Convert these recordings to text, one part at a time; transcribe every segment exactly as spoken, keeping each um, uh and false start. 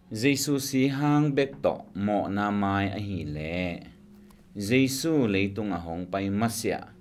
Jesu si hang bek tawh mawhna mai ahileh Jesu leitung a hong pai masiah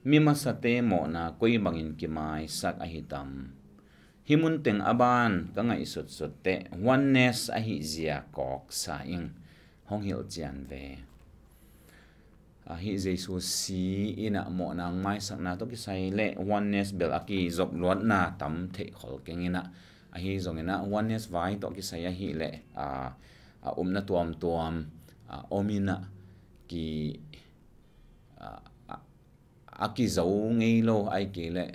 mi masate mawhna koi bangin kimaisak ahi tam? Hih munteng a ban ka ngaihsutsut teh oneness ahi zia kawksa ing. Hong hilh cian ve. Ahi Jesu si inah mawhna maisakna tawh kisai le oneness bel a kizop luatna tam theih khol keng inah, ahi zong inah oneness vai tawh kisai ahi le a, a upna tuamtuam a om inah ki a, a, a kizo ngei lo ai kei le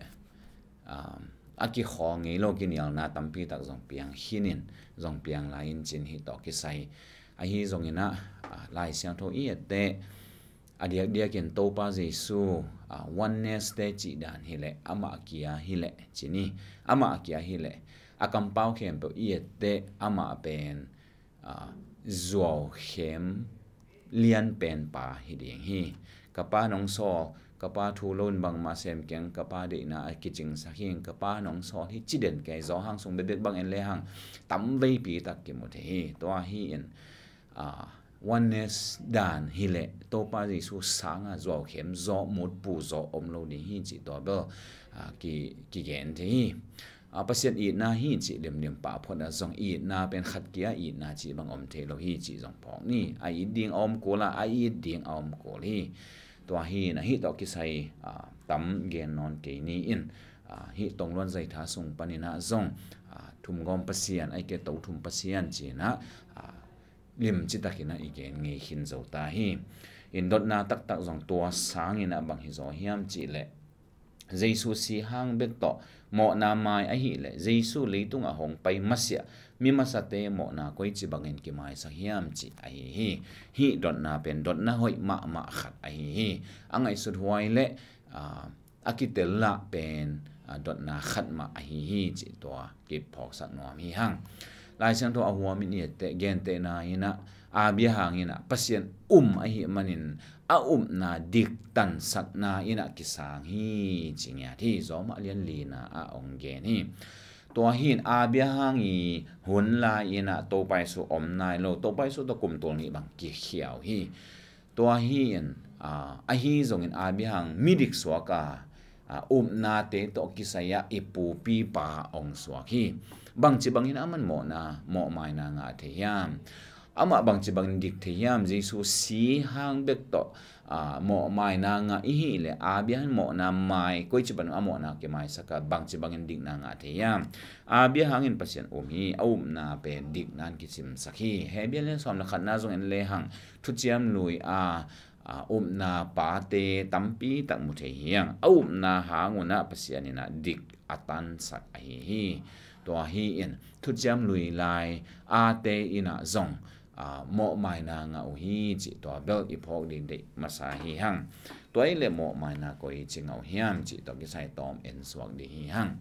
a, a kikhaw ngei lo kinialna tampi tak zong piang khinin, zong piang lai in cin hih tawh kisai. Ahi zong inah a, Lai Siangtho i et teh a diakdiakin Topa Jesu a, oneness te cih dan hileh amah kia hileh cin hi. Amah kia hileh a kampau khempeuh i et teh amah pen a, zuaukhem lianpen pa hi ding hi. Ka Pa nong sawl, ka Pa thu lo in bangmah sem keng, ka Pa deihna a kicingsak hi, ka Pa nong sawl hi ci den kei. Zawhang sung bekbek bang en le hang tam veipi tak kimu thei hi. Tua hi in a, oneness dan hileh Topa Jesu sanga zuaukhem zaw, mutpu zaw om lo ding hi cih tua bel a, ki, kigen thei hi. A, Pasian itna hi cih limlim pah phot a zong itna pen khat kia itna cih bang om thei lo hi cih zong phawk ni. A it ding a om kul a, a it ding a om kul hi. Tua hi na hih tawh kisai a, tam gen nawn kei ni in a, hih tong luan zaitha sung paninah zong a, thumgawm Pasian ai ke to thum Pasian cinah a, lim citakinah i gen ngei khin zo ta hi. In dotna taktak zong tua sanginah bang hi zaw hiam cihleh Jesu si hang bek tawh mawhna mai ahileh Jesu leitungah hong pai masiah mi masate mawhna koici bangin kimaisak hiam cih ahi hi. Hih dotna pen dotna hoih mahmah khat ahi hi. A ngaihsut huai le a, a kitel lah pen a, dotna khat mah ahi hi cih tua kiphawksak nuam hi hang. Lai Siangtho a huamin i etteh gentehna inah Abraham inah Pasian um ahi manin a upna diktansakna inah kisang hi ci ngiat hi. Zawmah lian lina ah ong gen hi. Tua hin Abraham i hun lai inah Topa Jesu om nai lo, Topa Jesu tawh kum tul nih bang kikhiau hi. Tua hi in a, ahi zongin Abraham midik suak a, a, upnate tawh kisai ah i pupipa ong suak hi. Bangci bangin aman mawhna mawhmaina ngah thei hiam? Amah bangci bangin dik thei hiam? Jesu si hang bek tawh a, mawhmaina ngah i hih leh Abraham mawhna mai koici bangin a mawhna kimaisak a bangci bangin dikna ngah thei hiam? Abraham in Pasian um hi. A upna pen dikna in kicimsak hi. Hebrew lian sawm le khatna zong en le hang thuciam lui a, a, upna pate tampi tak mu thei hiang. A upna hang unah Pasian inah dik a tansak ahi hi. Tua hi in thuciam lui lai ate inah zong a, mawhmaina ngah uh hi cih tua bel i phawk ding deih masa hi hang. Tua i le mawhmaina koici ngah uh hiam cih tua kisai tawm en suak ding hi hang.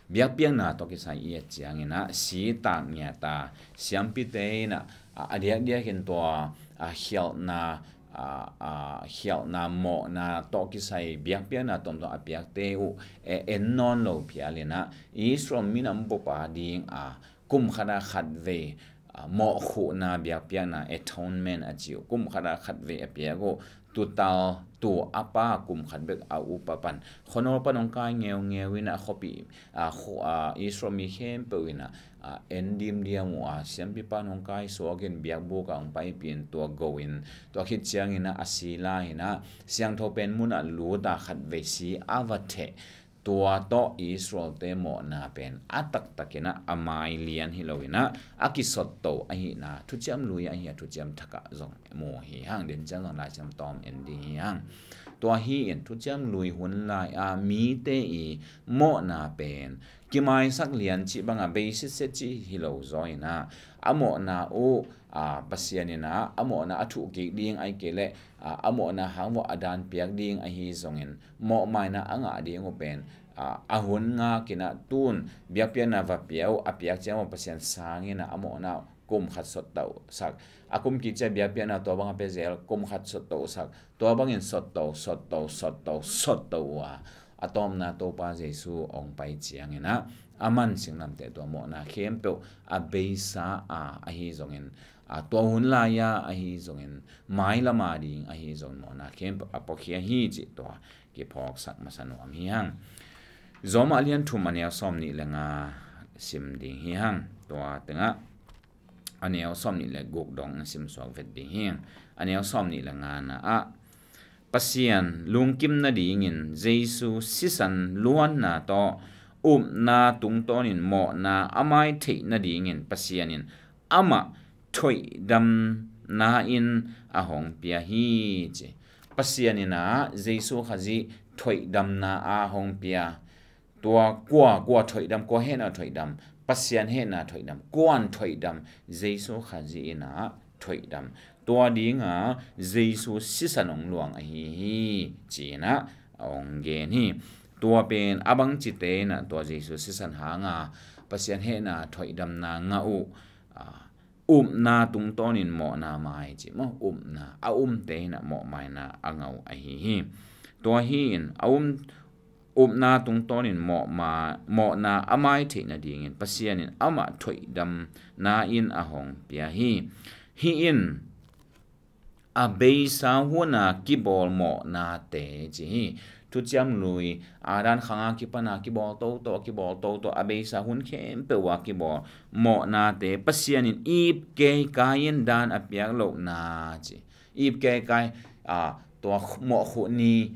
Biakpiakna tawh kisai i et cianginah si tak ngiat a siampite inah a, a diakdiakin tua a khialhna a, a khialhna mawhna tawh kisai biakpiakna tuamtuam a piakte uh e, en nawn lo phial inah Israel minam bupa ding a kum khat a khat vei a, mawhkhuhna biakpiakna atonement a ci uh, kum khat a khat vei a piak uh, tutal tu a pa kum khat bek a upa pan khuanawl pan hong kai ngeungeu inah khuapi a, khu, a, Israel mi khempeuh inah a, en dimdiam uh a, siampipa in hong kai suakin biakbuk ah hong paipih in tua go in tua khit cianginah a si lai inah siangtho pen munah lut a khat vei si a va theh. Tua tawh Israel-te mawhna pen a taktakinah a mai lian hi loinah a kisotto ahihna thuciam lui ahi a thuciam thakah zong mu hi hang. Din ciang zong Lai Siangtho tawm en ding hi hang. Tua hi in thuciam lui hun lai a mite i mawhna pen kimaisak lian cih banga beisitset cih hi lo zaw inah a mawhna uh a, Pasian inah a mawhna a thuh kik ding ai kei leh a, a mawhna hang vawh a dan piak ding ahi zongin mawhmaina a ngah ding uh pen a, a hun ngakinah tun biakpiakna va pia uh a piak ciang uh Pasian sang inah a mawhna kum khat sottauh sak, a kum kik ciang biakpiakna tua banga pia zel kum khat sottauh sak, tua bangin sottauh sottauh sottauh sottauh uh a, a tawpna Topa Jesu hong pai ciangin ah, aman singlamteh tua mawhna khempeuh a beisa a ahi zongin, a tua hun lai-a ahi zongin, mailam a ding ahi zongin mawhna khempeuh a puakhia hi cih tua kiphawksak masa nuam hi hang. Rom a lian thum a neu sawm nih le nga sim ding hi hang. Tua tengah a neu sawm nih le guk dong sim suak vet ding hi. A neu sawm nih le nga na ah, Pasian lungkim nadingin Jesu sisan luanna tawh upna tungtawnin mawhna a mai theih nadingin Pasian in amah thoihdamna in a hong pia hi ci. Pasian in ah Jesu Khazih thoihdamna a hong pia. Tua kua, kua thoihdam, kua hehna thoihdam, Pasian hehna thoihdam, kuan thoihdam, Jesu Khazih in ah thoihdam. Tua dinga Jesu sisan hong luang ahi hi, ci-in ah hong gen hi. Tua pen a bangcite in ah tua Jesu sisan hanga Pasian hehna thoihdamna ngah uh, a, upna tungtawnin mawhna mai ci maw, upna, a umte in ah mawhmaina a ngah uh ahi hi. Tua hi in a um, upna tungtawnin mawhma, mawhna a mai theih nadingin Pasian in amah thoihdamna in a hong pia hi. Hih in a beisa huna kibawl mawhnate ci hi. Thuciam lui, Adam khanga kipana kibawl toto, kibawl toto, a beisa hun khempeuh a kibawl mawhnate Pasian in ip keikai in dan a piak lohna ci. Ip keikai, a, tua mawh khuh ni,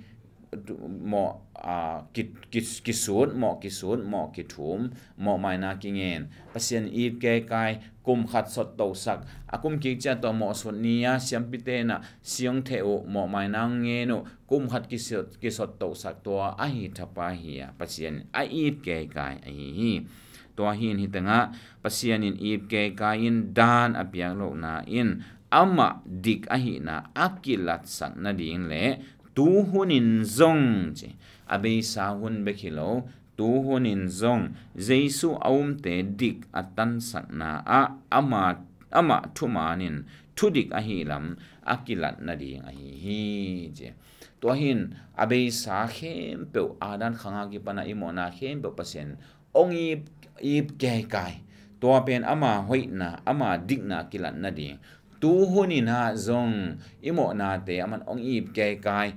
mawh, a, ki, ki, kisut, mawh kisut, mawh kithum, mawhmaina kingen. Pasian ip keikai, kum khat sottohsak, a kum kik ciang tua mawh sut ni-a siampite in ah siang theh uh, mawhmaina ngen uh, kum khat kisot, kisottohsak tua ahi thapa hi-a Pasian a ip keikai ahi hi. Tua hi in hih tengah Pasian in ip keikai in dan a piak lohna in amah dik ahihna a kilatsak nading le tu hunin zong ci, a beisa hun bek hi lo, tu hunin zong Jesu a umte dik a tansakna ah amah, amah thumanin thudik ahi lam a kilat nading ahi hi ci. Tua hi in a beisa khempeuh, Adam khanga kipana i mawhna khempeuh Pasian hong ip, ip keikai. Tua pen ama hoihna, ama dikna kilat nading. Tu hunin ah zong i mawhnate aman hong ip keikai,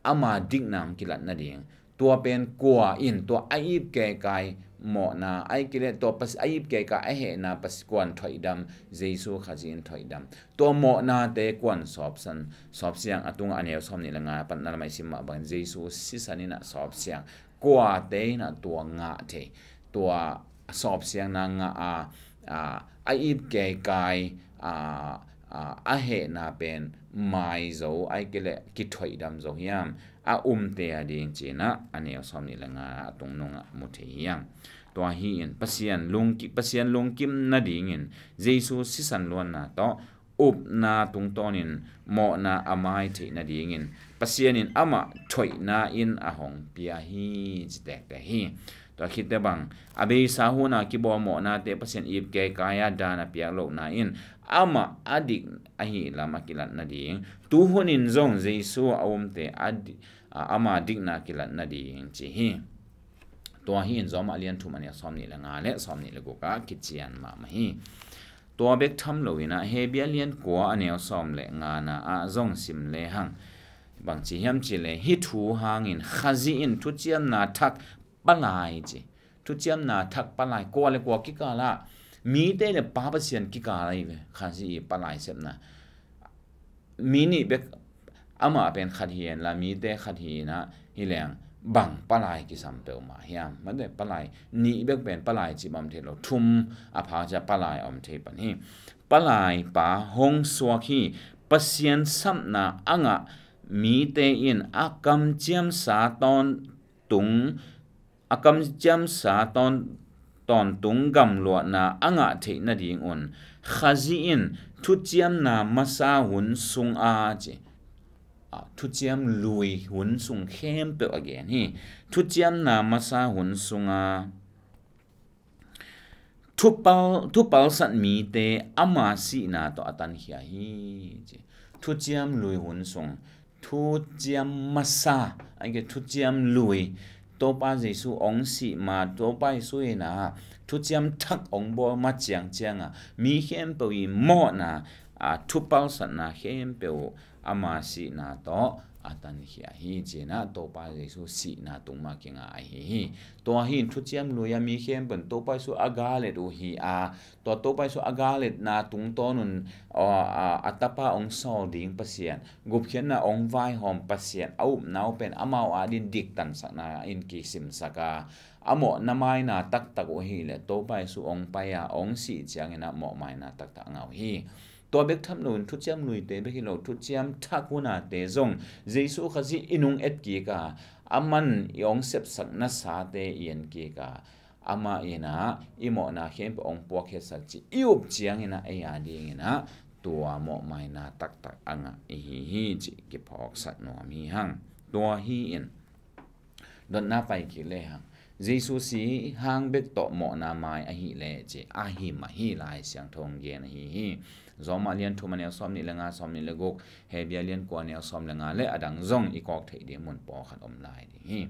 ama dikna hong kilat nading. Tua pen kua in tua a ip keikai mawhna, ahih kei leh tua Pas-, a ip keikai a hehna Pas-, kuan thoihdam, Jesu Khazih in thoihdam. Tua mawhnate kuan sawpsan, sawpsiang, a tungah a neu sawm nih le nga pan na lamah i sim mah bangin Jesu sisan in ah sawpsiang. Kuate in ah tua ngah thei, tua sawpsiangna ngah a, a, a ip keikai, a, a, a hehna pen mai zo, ahih kei leh kithoihdam zo hiam, a umte a ding ci-in ah a neu sawm nih le nga a tung nungah mu thei hiam. Tua hi in Pasian lungki-, Pasian lungkim nadingin Jesu sisan luanna tawh upna tungtawnin mawhna a mai theih nadingin Pasian in amah thoihna in a hong pia hi ci tektek hi. Tua khit teh bang, a beisa huna kibawl mawhnate Pasian ip keikai a dan a piak lohna in amah a dik ahi lam a kilat nading, tu hunin zong Jesu a umte a di-, a, ama dikna kilat nading ci hi. Tua hi in Rom a lian thum a neu sawm nih le nga le sawm nih le guk ah kician mahmah hi. Tua bek tham loin ah Hebru a lian kua a neu sawm le nga na ah zong sim lehang, bang ci hiam cih leh, hih thu hangin Khazih in thuciamna thak palai ci. Thuciamna thak palai, kua le kua kikal ah, mite le Pa Pasian kikal ahi ve, Khazih ii palai sepna. Mi nih bek, amah pen khat hi hen la, mite khat hi in ah, hi leng bang palai kisam peuhmah hiam? Mate, palai nih bek pen palai cih bang om thei lo, thum a phak ciang palai a om thei pan hi. Palai pa hong suak hi. Pasian sapna a ngah mite in a kamciamsa tawntung, a kamciamsa tawn-, tawntung gamluatna a ngah theih nadingun Khazih in thuciamna masa hun sunga ci. A, thuciam lui hun sung khempeuh a gen hi. Thuciamna masa hun sunga thupal, thupalsat mite ama sihna tawh a tankhia hi ci. Thuciam lui hun sung, thuciam masa, ahih kei leh thuciam lui, Topa Jesu hong sih ma, Topa Jesu in ah thuciam thak hong bawl ma ciangciang ah mi khempeuh i mawhna, a, thupalsatna khempeuh ama sihna tawh a tankhia hi ci-in ah Topa Jesu sihna tung mah kinga ahi hi. Tua hi in thuciam lui a mi khempeuh in Topa Jesu a galet uh hi a, tua Topa Jesu a galetna tungtawn un, a, a, a tapa hong sawl ding Pasian, gupkhiatna hong vaihawm Pasian, a upna uh pen amau adin diktansakna in kisimsak a, a mawhna maina taktak uh ahih leh Topa Jesu hong pai a, hong sih ciangin ah mawhmaina taktak a ngah uh hi. Tua bek tham loin thuciam luite bek hi lo, thuciam thak hunate zong Jesu Khazih i nung et kik a, aman i hong sepsak nasate i en kik a, amah in ah i mawhna khempeuh hong puakkhiatsak cih i up ciangin ah ei adingin ah tua mawhmaina taktak a ngah i hi hi cih kiphawksak nuam hi hang. Tua hi in dotna pai kik le hang. Jesu si hang bek tawh mawhna mai ahih leh ci a hi mah hi. Lai Siangtho hong gen ahi hi. Rom a lian thum a neu sawm nih le nga, sawm nih le guk, Hebru a lian kua a neu sawm le nga le a dang zong i kawk theih ding mun pawlkhat om lai ding hi.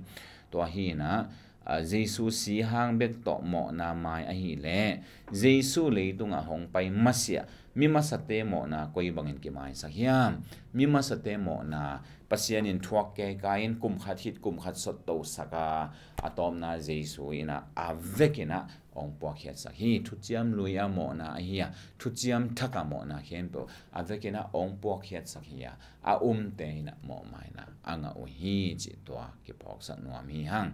Tua hi in ah, a, Jesu si hang bek tawh mawhna mai ahih leh Jesu leitungah hong pai masiah mi masate mawhna koi bangin kimaisak hiam? Mi masate mawhna Pasian in thuak keikai in kum khat hit kum khat sottosak a, a tawpna Jesu in ah a vekin ah hong puakkhiatsak hi. Thuciam lui a mawhna ahi a, thuciam thak a mawhna khempeuh a vekin ah hong puakkhiatsak hi a, a umte in ah mawhmaina a ngah uh hi cih tua kiphawksak nuam hi hang.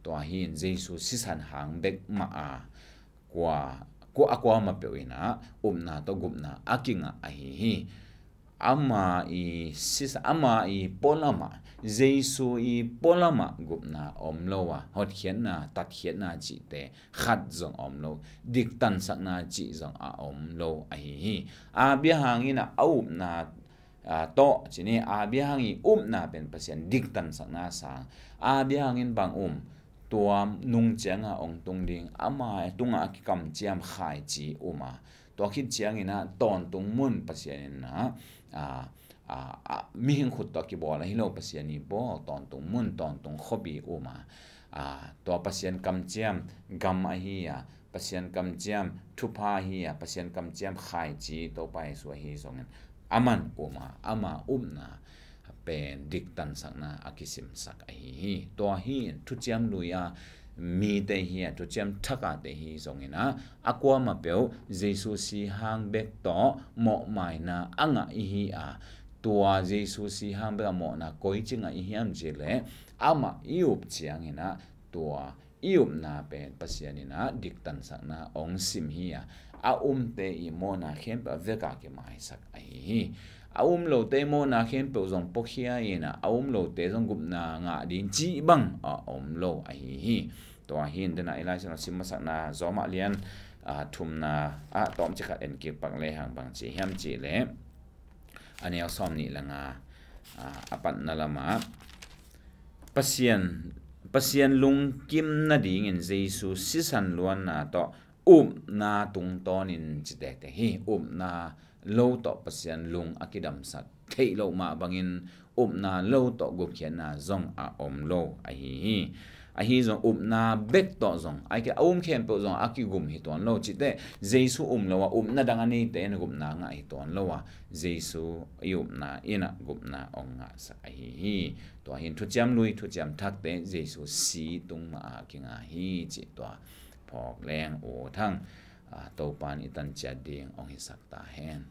Tua hi in Jesu sisan hang bek mah a kua, kua, a kuamah peuh in ah upna tawh gupna a kingah ahi hi. Ama i sisa, ama i pualamah, Jesu i pualamah gupna om lo a, hotkhiatna, tatkhiatna cihte khat zong om lo, diktansakna cih zong a om lo ahi hi. A bia hangin ah a upna, a, tawh ci ni, a bia hang i upna pen Pasian diktansakna sang, a bia hangin bang um, tua nung cianga hong tung ding, ama tungah a kikamciam khaici um a, tua khit ciangin ah tawntung mun Pasian in ah, a, a, a, mihing khut tawh kibawl ahi lo, Pasian i bawl tawntung mun, tawntung khuapi um a, a, tua Pasian kamciam gam ahi a, Pasian kamciam thupha ahi a, Pasian kamciam khaici Topa Jesu ahi zongin aman um a, ama upna pen diktansakna a kisimsak ahi hi. Tua hi in thuciam lui a mite hi a, thuciam thak a te hi zongin ah, a kuamah peuh Jesu si hang bek tawh mawhmaina a ngah i hi a, tua Jesu si hang bek a mawhna koi ci ngah i hiam cih leh amah i up ciangin ah tua i upna pen Pasian in ah diktansakna hong sim hi a, a umte i mawhna khempeuh a vek a kimaisak ahi hi. A um lote i mawhna khempeuh zong puakhia in ah, a um lote zong gupna ngah ding cih bang a om lo ahi hi. Tua hi in dena i Lai Siangtho sim masakna Rom a lian, a, thumna ah tawmcik khat en kik pak le hang, bang ci hiam cih leh a neu sawm nih le nga, a, a patna lamah Pasian, Pasian lungkim nadingin Jesu sisan luanna tawh upna tungtawnin ci tektek hi. Upna lo tawh Pasian lung a kidamsak theih loh mah bangin upna lo tawh gupkhiatna zong a om lo ahi hi. Ahi zong upna bek tawh zong, a um khempeuh zong a kigum hi tuan lo. Cih teh Jesu um lo a upna dang a neite in gupna ngah hi tuan lo a, Jesu i upna in ah gupna hong ngahsak ahi hi. Tua hi in thuciam lui, thuciam thakte Jesu si tung mah a kinga hi cih tua phawk leng u thang, a, Topa in i tan ciat ding hong hisak ta hen.